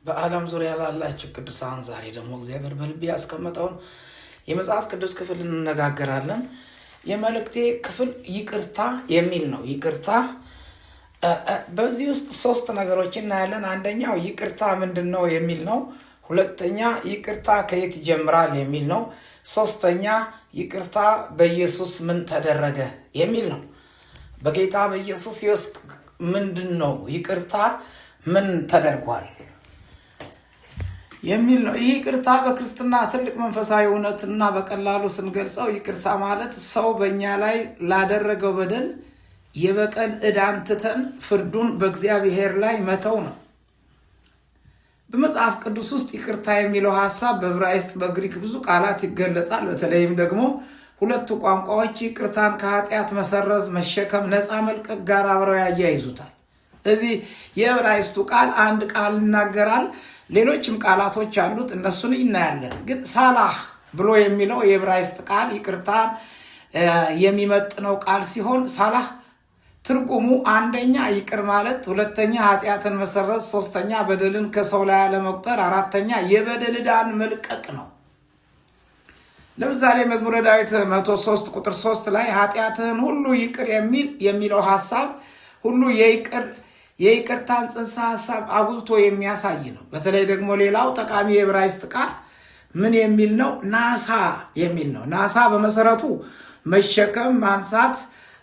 በዓለም ዙሪያ ላላችሁ ቅዱሳን ዛሬ ደግሞ እግዚአብሔር በልቤ ያስቀመጠውን የመጽሐፍ ቅዱስ ክፍል እንነጋገራለን። የመልእክቴ ክፍል ይቅርታ የሚል ነው። ይቅርታ በዚህ ውስጥ ሶስት ነገሮች እናያለን። አንደኛው ይቅርታ ምንድን ነው የሚል ነው። ሁለተኛ ይቅርታ ከየት ይጀምራል የሚል ነው። ሶስተኛ ይቅርታ በኢየሱስ ምን ተደረገ የሚል ነው። በጌታ በኢየሱስ ሕይወት ምንድን ነው ይቅርታ ምን ተደርጓል የሚል ነው። ይህ ይቅርታ በክርስትና ትልቅ መንፈሳዊ እውነትና በቀላሉ ስንገልጸው ይቅርታ ማለት ሰው በእኛ ላይ ላደረገው በደል የበቀል ዕዳን ትተን ፍርዱን በእግዚአብሔር ላይ መተው ነው። በመጽሐፍ ቅዱስ ውስጥ ይቅርታ የሚለው ሀሳብ በዕብራይስጥ፣ በግሪክ ብዙ ቃላት ይገለጻል። በተለይም ደግሞ ሁለቱ ቋንቋዎች ይቅርታን ከኃጢአት መሰረዝ፣ መሸከም፣ ነፃ መልቀቅ ጋር አብረው ያያይዙታል። ስለዚህ የዕብራይስጡ ቃል አንድ ቃል ይናገራል። ሌሎችም ቃላቶች አሉት፣ እነሱን እናያለን። ግን ሳላህ ብሎ የሚለው የዕብራይስጥ ቃል ይቅርታን የሚመጥነው ቃል ሲሆን ሳላህ ትርጉሙ አንደኛ ይቅር ማለት፣ ሁለተኛ ኃጢአትን መሰረዝ፣ ሶስተኛ በደልን ከሰው ላይ አለመቁጠር፣ አራተኛ የበደል ዕዳን መልቀቅ ነው። ለምሳሌ መዝሙረ ዳዊት 103 ቁጥር 3 ላይ ኃጢአትህን ሁሉ ይቅር የሚል የሚለው ሀሳብ ሁሉ የይቅርታን ጽንሰ ሀሳብ አጉልቶ የሚያሳይ ነው። በተለይ ደግሞ ሌላው ጠቃሚ የዕብራይስጥ ቃል ምን የሚል ነው? ናሳ የሚል ነው። ናሳ በመሰረቱ መሸከም፣ ማንሳት፣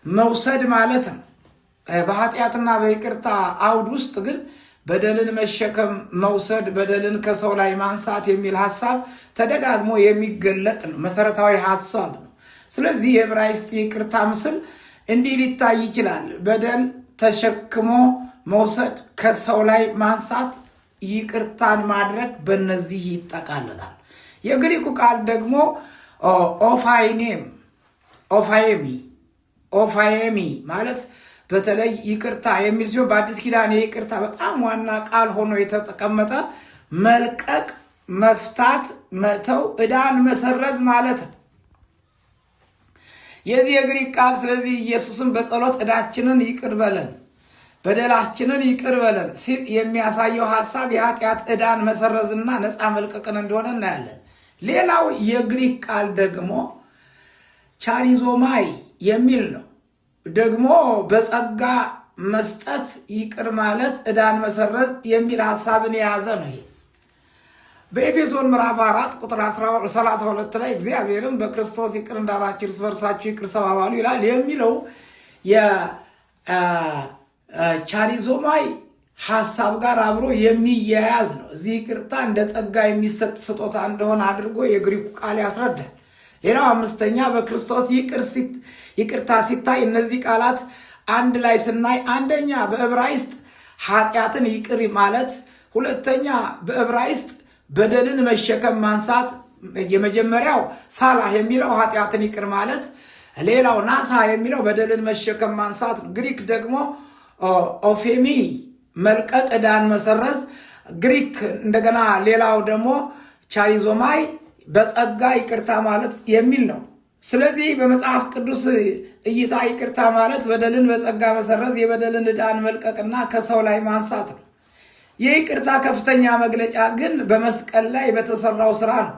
መውሰድ ማለት ነው። በኃጢአትና በይቅርታ አውድ ውስጥ ግን በደልን መሸከም፣ መውሰድ፣ በደልን ከሰው ላይ ማንሳት የሚል ሀሳብ ተደጋግሞ የሚገለጥ ነው፣ መሰረታዊ ሀሳብ ነው። ስለዚህ የዕብራይስጥ ይቅርታ ምስል እንዲህ ሊታይ ይችላል። በደል ተሸክሞ መውሰድ፣ ከሰው ላይ ማንሳት፣ ይቅርታን ማድረግ በእነዚህ ይጠቃልላል። የግሪኩ ቃል ደግሞ ኦፋይኔም ኦፋየሚ ኦፋየሚ ማለት በተለይ ይቅርታ የሚል ሲሆን በአዲስ ኪዳን የይቅርታ በጣም ዋና ቃል ሆኖ የተቀመጠ መልቀቅ፣ መፍታት፣ መተው፣ ዕዳን መሰረዝ ማለት ነው። የዚህ የግሪክ ቃል ስለዚህ ኢየሱስን በጸሎት ዕዳችንን ይቅር በለን በደላችንን ይቅር በለን ሲል የሚያሳየው ሀሳብ የኃጢአት ዕዳን መሰረዝና ነፃ መልቀቅን እንደሆነ እናያለን። ሌላው የግሪክ ቃል ደግሞ ቻሪዞማይ የሚል ነው። ደግሞ በጸጋ መስጠት፣ ይቅር ማለት፣ ዕዳን መሰረዝ የሚል ሀሳብን የያዘ ነው። ይሄ በኤፌሶን ምዕራፍ 4 ቁጥር 32 ላይ እግዚአብሔርም በክርስቶስ ይቅር እንዳላችሁ እርስ በርሳችሁ ይቅር ተባባሉ ይላል የሚለው የቻሪዞማይ ሀሳብ ጋር አብሮ የሚያያዝ ነው። እዚህ ይቅርታ እንደ ጸጋ የሚሰጥ ስጦታ እንደሆነ አድርጎ የግሪኩ ቃል ያስረዳል። ሌላው አምስተኛ በክርስቶስ ይቅርታ ሲታይ እነዚህ ቃላት አንድ ላይ ስናይ አንደኛ በዕብራይስጥ ኃጢአትን ይቅር ማለት፣ ሁለተኛ በዕብራይስጥ በደልን መሸከም ማንሳት። የመጀመሪያው ሳላህ የሚለው ኃጢአትን ይቅር ማለት፣ ሌላው ናሳ የሚለው በደልን መሸከም ማንሳት። ግሪክ ደግሞ ኦፌሚ መልቀቅ፣ ዕዳን መሰረዝ። ግሪክ እንደገና ሌላው ደግሞ ቻሪዞማይ በጸጋ ይቅርታ ማለት የሚል ነው። ስለዚህ በመጽሐፍ ቅዱስ እይታ ይቅርታ ማለት በደልን በጸጋ መሰረዝ፣ የበደልን ዕዳን መልቀቅና ከሰው ላይ ማንሳት ነው። የይቅርታ ከፍተኛ መግለጫ ግን በመስቀል ላይ በተሰራው ስራ ነው።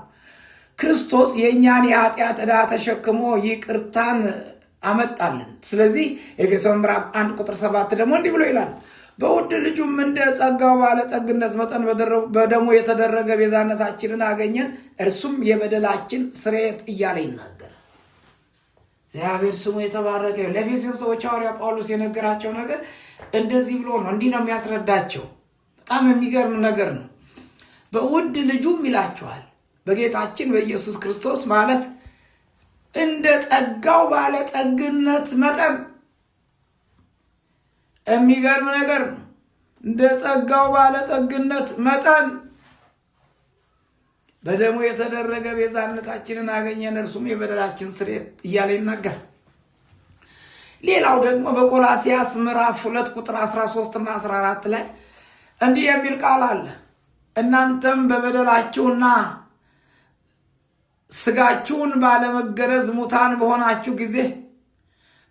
ክርስቶስ የእኛን የኃጢአት ዕዳ ተሸክሞ ይቅርታን አመጣልን። ስለዚህ ኤፌሶን ምዕራፍ 1 ቁጥር 7 ደግሞ እንዲህ ብሎ ይላል፣ በውድ ልጁም እንደ ጸጋው ባለጠግነት መጠን በደሙ የተደረገ ቤዛነታችንን አገኘን፣ እርሱም የበደላችን ስርየት እያለ ይናገራል። እግዚአብሔር ስሙ የተባረከ። ለኤፌሶን ሰዎች ሐዋርያ ጳውሎስ የነገራቸው ነገር እንደዚህ ብሎ ነው፣ እንዲህ ነው የሚያስረዳቸው። በጣም የሚገርም ነገር ነው። በውድ ልጁም ይላቸዋል፣ በጌታችን በኢየሱስ ክርስቶስ ማለት እንደ ጸጋው ባለጠግነት መጠን። የሚገርም ነገር ነው። እንደ ጸጋው ባለጠግነት መጠን በደሙ የተደረገ ቤዛነታችንን አገኘን፣ እርሱም የበደላችን ስርየት እያለ ይናገራል። ሌላው ደግሞ በቆላሲያስ ምዕራፍ 2 ቁጥር 13 እና 14 ላይ እንዲህ የሚል ቃል አለ። እናንተም በበደላችሁና ስጋችሁን ባለመገረዝ ሙታን በሆናችሁ ጊዜ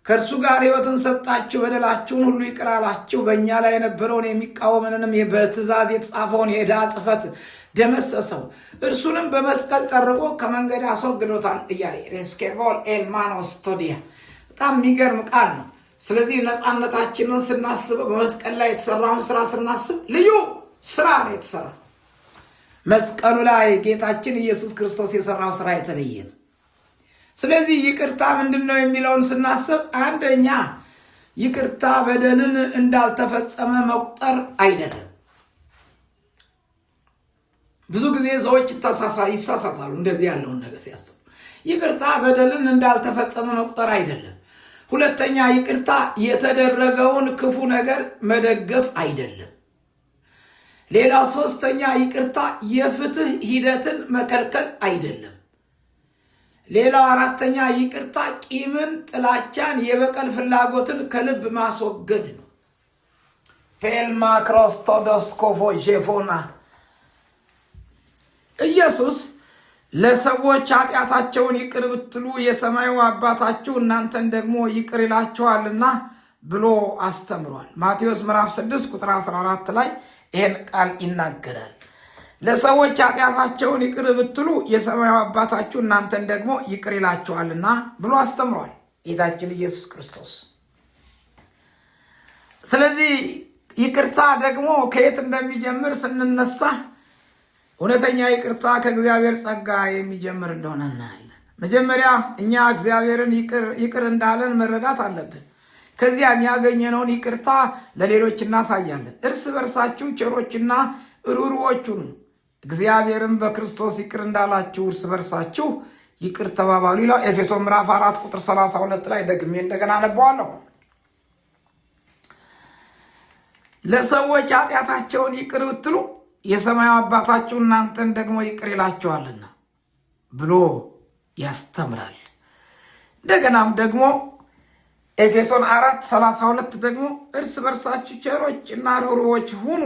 ከእርሱ ጋር ሕይወትን ሰጣችሁ፣ በደላችሁን ሁሉ ይቅር አላችሁ። በእኛ ላይ የነበረውን የሚቃወምንንም በትእዛዝ የተጻፈውን የዕዳ ጽሕፈት ደመሰሰው፣ እርሱንም በመስቀል ጠርቆ ከመንገድ አስወግዶታል እያለ ሬስኬቮል ኤልማኖስ ቶዲያ በጣም የሚገርም ቃል ነው። ስለዚህ ነፃነታችንን ስናስበው በመስቀል ላይ የተሰራውን ስራ ስናስብ ልዩ ስራ ነው የተሰራ። መስቀሉ ላይ ጌታችን ኢየሱስ ክርስቶስ የሰራው ስራ የተለየ ነው። ስለዚህ ይቅርታ ምንድን ነው የሚለውን ስናስብ አንደኛ ይቅርታ በደልን እንዳልተፈጸመ መቁጠር አይደለም። ብዙ ጊዜ ሰዎች ይሳሳታሉ እንደዚህ ያለውን ነገር ሲያስቡ። ይቅርታ በደልን እንዳልተፈጸመ መቁጠር አይደለም። ሁለተኛ ይቅርታ የተደረገውን ክፉ ነገር መደገፍ አይደለም። ሌላ ሶስተኛ ይቅርታ የፍትህ ሂደትን መከልከል አይደለም። ሌላው አራተኛ ይቅርታ ቂምን፣ ጥላቻን፣ የበቀል ፍላጎትን ከልብ ማስወገድ ነው። ፔልማ ክሮስቶዶስኮቮ ዤቮና ኢየሱስ ለሰዎች ኃጢአታቸውን ይቅር ብትሉ የሰማዩ አባታችሁ እናንተን ደግሞ ይቅር ይላችኋልና ብሎ አስተምሯል። ማቴዎስ ምዕራፍ 6 ቁጥር 14 ላይ ይህን ቃል ይናገራል። ለሰዎች ኃጢአታቸውን ይቅር ብትሉ የሰማዩ አባታችሁ እናንተን ደግሞ ይቅር ይላችኋልና ብሎ አስተምሯል ጌታችን ኢየሱስ ክርስቶስ። ስለዚህ ይቅርታ ደግሞ ከየት እንደሚጀምር ስንነሳ እውነተኛ ይቅርታ ከእግዚአብሔር ጸጋ የሚጀምር እንደሆነ እናያለን። መጀመሪያ እኛ እግዚአብሔርን ይቅር እንዳለን መረዳት አለብን። ከዚያም ያገኘነውን ይቅርታ ለሌሎች እናሳያለን። እርስ በርሳችሁ ቸሮችና ርኅሩኆች ሁኑ፣ እግዚአብሔርም በክርስቶስ ይቅር እንዳላችሁ እርስ በርሳችሁ ይቅር ተባባሉ ይላል። ኤፌሶን ምዕራፍ 4 ቁጥር 32 ላይ ደግሜ እንደገና አነበዋለሁ። ለሰዎች ኃጢአታቸውን ይቅር ብትሉ የሰማዩ አባታችሁ እናንተን ደግሞ ይቅር ይላችኋልና ብሎ ያስተምራል። እንደገናም ደግሞ ኤፌሶን 4:32 ደግሞ እርስ በርሳችሁ ቸሮች እና ርኅሩኆች ሁኑ፣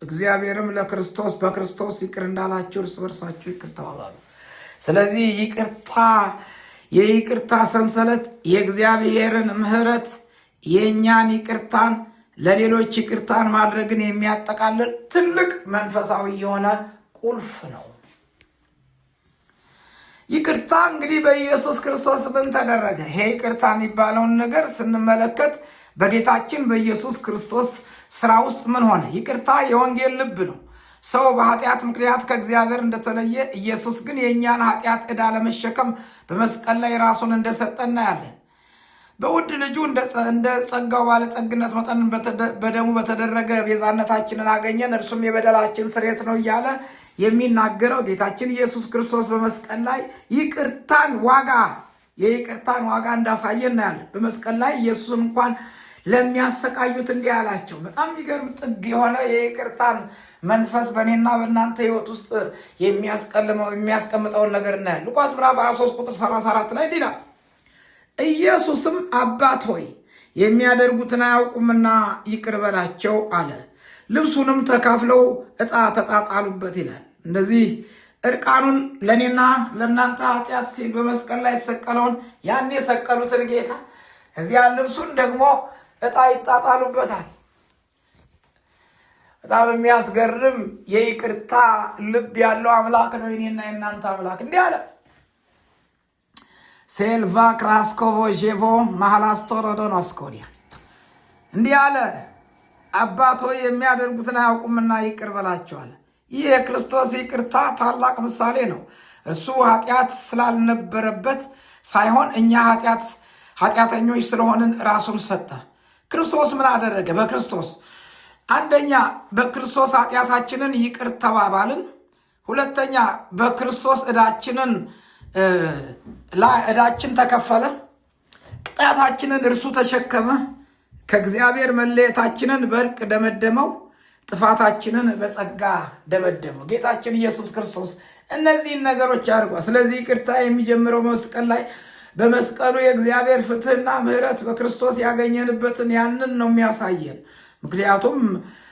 እግዚአብሔርም ለክርስቶስ በክርስቶስ ይቅር እንዳላችሁ እርስ በርሳችሁ ይቅር ተባባሉ። ስለዚህ ይቅርታ የይቅርታ ሰንሰለት የእግዚአብሔርን ምሕረት የእኛን ይቅርታን ለሌሎች ይቅርታን ማድረግን የሚያጠቃልል ትልቅ መንፈሳዊ የሆነ ቁልፍ ነው። ይቅርታ እንግዲህ በኢየሱስ ክርስቶስ ምን ተደረገ? ይሄ ይቅርታ የሚባለውን ነገር ስንመለከት በጌታችን በኢየሱስ ክርስቶስ ስራ ውስጥ ምን ሆነ? ይቅርታ የወንጌል ልብ ነው። ሰው በኃጢአት ምክንያት ከእግዚአብሔር እንደተለየ፣ ኢየሱስ ግን የእኛን ኃጢአት ዕዳ ለመሸከም በመስቀል ላይ ራሱን እንደሰጠ እናያለን። በውድ ልጁ እንደ ጸጋው ባለጠግነት መጠን በደሙ በተደረገ ቤዛነታችንን አገኘን፣ እርሱም የበደላችን ስርየት ነው እያለ የሚናገረው ጌታችን ኢየሱስ ክርስቶስ በመስቀል ላይ ይቅርታን ዋጋ የይቅርታን ዋጋ እንዳሳየ እናያለን። በመስቀል ላይ ኢየሱስን እንኳን ለሚያሰቃዩት እንዲህ አላቸው። በጣም የሚገርም ጥግ የሆነ የይቅርታን መንፈስ በእኔና በእናንተ ሕይወት ውስጥ የሚያስቀምጠውን ነገር እናያለን። ሉቃስ ምዕራፍ 23 ቁጥር 34 ላይ እንዲህ ይላል፣ ኢየሱስም አባት ሆይ የሚያደርጉትን አያውቁምና ይቅር በላቸው አለ። ልብሱንም ተካፍለው ዕጣ ተጣጣሉበት ይላል። እንደዚህ እርቃኑን ለእኔና ለእናንተ ኃጢአት ሲል በመስቀል ላይ የተሰቀለውን ያን የሰቀሉትን ጌታ እዚያ ልብሱን ደግሞ ዕጣ ይጣጣሉበታል። በጣም የሚያስገርም የይቅርታ ልብ ያለው አምላክ ነው የኔና የእናንተ አምላክ። እንዲህ አለ ሴልቫ ክራስኮቮ ዤቮ ማህላስቶሮዶኖስኮዲያ እንዲህ አለ፣ አባቶ የሚያደርጉትን አያውቁምና ይቅር በላቸዋል። ይህ የክርስቶስ ይቅርታ ታላቅ ምሳሌ ነው። እርሱ ኃጢአት ስላልነበረበት ሳይሆን እኛ ኃጢአተኞች ስለሆንን ራሱን ሰጠ። ክርስቶስ ምን አደረገ? በክርስቶስ አንደኛ በክርስቶስ ኃጢአታችንን ይቅር ተባባልን። ሁለተኛ በክርስቶስ ዕዳችንን ዕዳችን ተከፈለ። ቅጣታችንን እርሱ ተሸከመ። ከእግዚአብሔር መለየታችንን በእርቅ ደመደመው። ጥፋታችንን በጸጋ ደመደመው። ጌታችን ኢየሱስ ክርስቶስ እነዚህን ነገሮች አድርጓል። ስለዚህ ይቅርታ የሚጀምረው መስቀል ላይ በመስቀሉ የእግዚአብሔር ፍትሕና ምሕረት በክርስቶስ ያገኘንበትን ያንን ነው የሚያሳየን። ምክንያቱም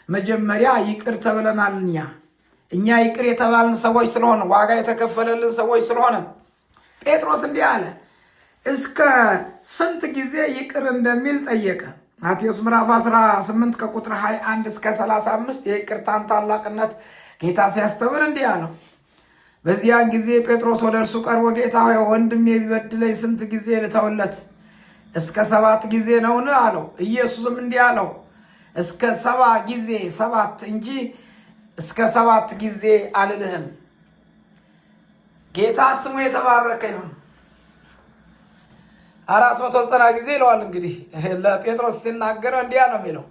መጀመሪያ ይቅር ተብለናል። እኛ ይቅር የተባልን ሰዎች ስለሆነ ዋጋ የተከፈለልን ሰዎች ስለሆነ ጴጥሮስ እንዲህ አለ፣ እስከ ስንት ጊዜ ይቅር እንደሚል ጠየቀ። ማቴዎስ ምዕራፍ 18 ከቁጥር 21 እስከ 35 የይቅርታን ታላቅነት ጌታ ሲያስተምር እንዲህ አለው። በዚያን ጊዜ ጴጥሮስ ወደ እርሱ ቀርቦ ጌታ ሆይ፣ ወንድሜ ቢበድለኝ ስንት ጊዜ ልተውለት? እስከ 7 ጊዜ ነውን? አለው። ኢየሱስም እንዲህ አለው፣ እስከ 70 ጊዜ 7 እንጂ እስከ 7 ጊዜ አልልህም። ጌታ ስሙ የተባረከ ይሁን። 490 ጊዜ ይለዋል። እንግዲህ ለጴጥሮስ ሲናገረው እንዲያ ነው የሚለው።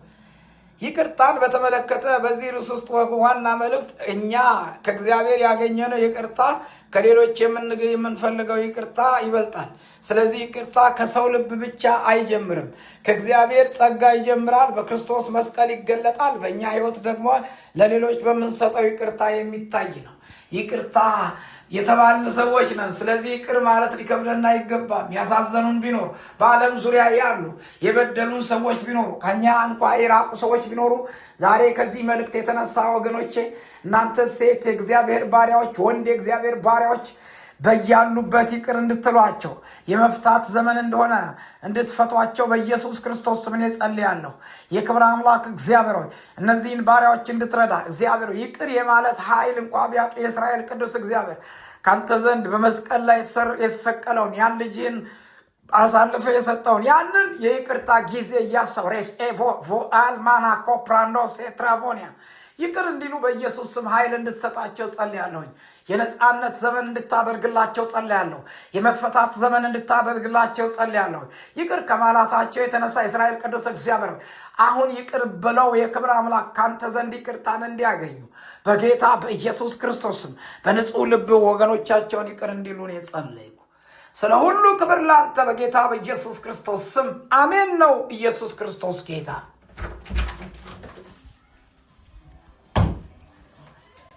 ይቅርታን በተመለከተ በዚህ ርዕስ ውስጥ ዋና መልእክት እኛ ከእግዚአብሔር ያገኘነው ይቅርታ ከሌሎች የምንፈልገው ይቅርታ ይበልጣል። ስለዚህ ይቅርታ ከሰው ልብ ብቻ አይጀምርም፣ ከእግዚአብሔር ጸጋ ይጀምራል። በክርስቶስ መስቀል ይገለጣል። በእኛ ሕይወት ደግሞ ለሌሎች በምንሰጠው ይቅርታ የሚታይ ነው። ይቅርታ የተባልን ሰዎች ነን። ስለዚህ ይቅር ማለት ሊከብደን አይገባም። ያሳዘኑን ቢኖሩ፣ በዓለም ዙሪያ ያሉ የበደሉን ሰዎች ቢኖሩ፣ ከኛ እንኳ የራቁ ሰዎች ቢኖሩ፣ ዛሬ ከዚህ መልእክት የተነሳ ወገኖቼ፣ እናንተ ሴት የእግዚአብሔር ባሪያዎች፣ ወንድ የእግዚአብሔር ባሪያዎች፣ በያሉበት ይቅር እንድትሏቸው፣ የመፍታት ዘመን እንደሆነ እንድትፈቷቸው በኢየሱስ ክርስቶስ ስም እኔ ጸልያለሁ። የክብር አምላክ እግዚአብሔር ሆይ፣ እነዚህን ባሪያዎች እንድትረዳ፣ እግዚአብሔር ይቅር የማለት ኃይል እንኳ ቢያጡ፣ የእስራኤል ቅዱስ እግዚአብሔር ካንተ ዘንድ በመስቀል ላይ የተሰቀለውን ያን ልጅህን አሳልፈ የሰጠውን ያንን የይቅርታ ጊዜ እያሰብ ሬስ ኤቮ ቮአልማናኮ ፕራንዶ ሴትራቮኒያ ይቅር እንዲሉ በኢየሱስ ስም ኃይል እንድትሰጣቸው ጸልያለሁኝ። የነፃነት ዘመን እንድታደርግላቸው ጸልያለሁ። የመፈታት ዘመን እንድታደርግላቸው ጸልያለሁ። ይቅር ከማላታቸው የተነሳ የእስራኤል ቅዱስ እግዚአብሔር አሁን ይቅር ብለው የክብር አምላክ ካንተ ዘንድ ይቅርታን እንዲያገኙ በጌታ በኢየሱስ ክርስቶስም በንጹሕ ልብ ወገኖቻቸውን ይቅር እንዲሉ እኔ ጸለይኩ። ስለ ሁሉ ክብር ላንተ በጌታ በኢየሱስ ክርስቶስ ስም አሜን። ነው ኢየሱስ ክርስቶስ ጌታ።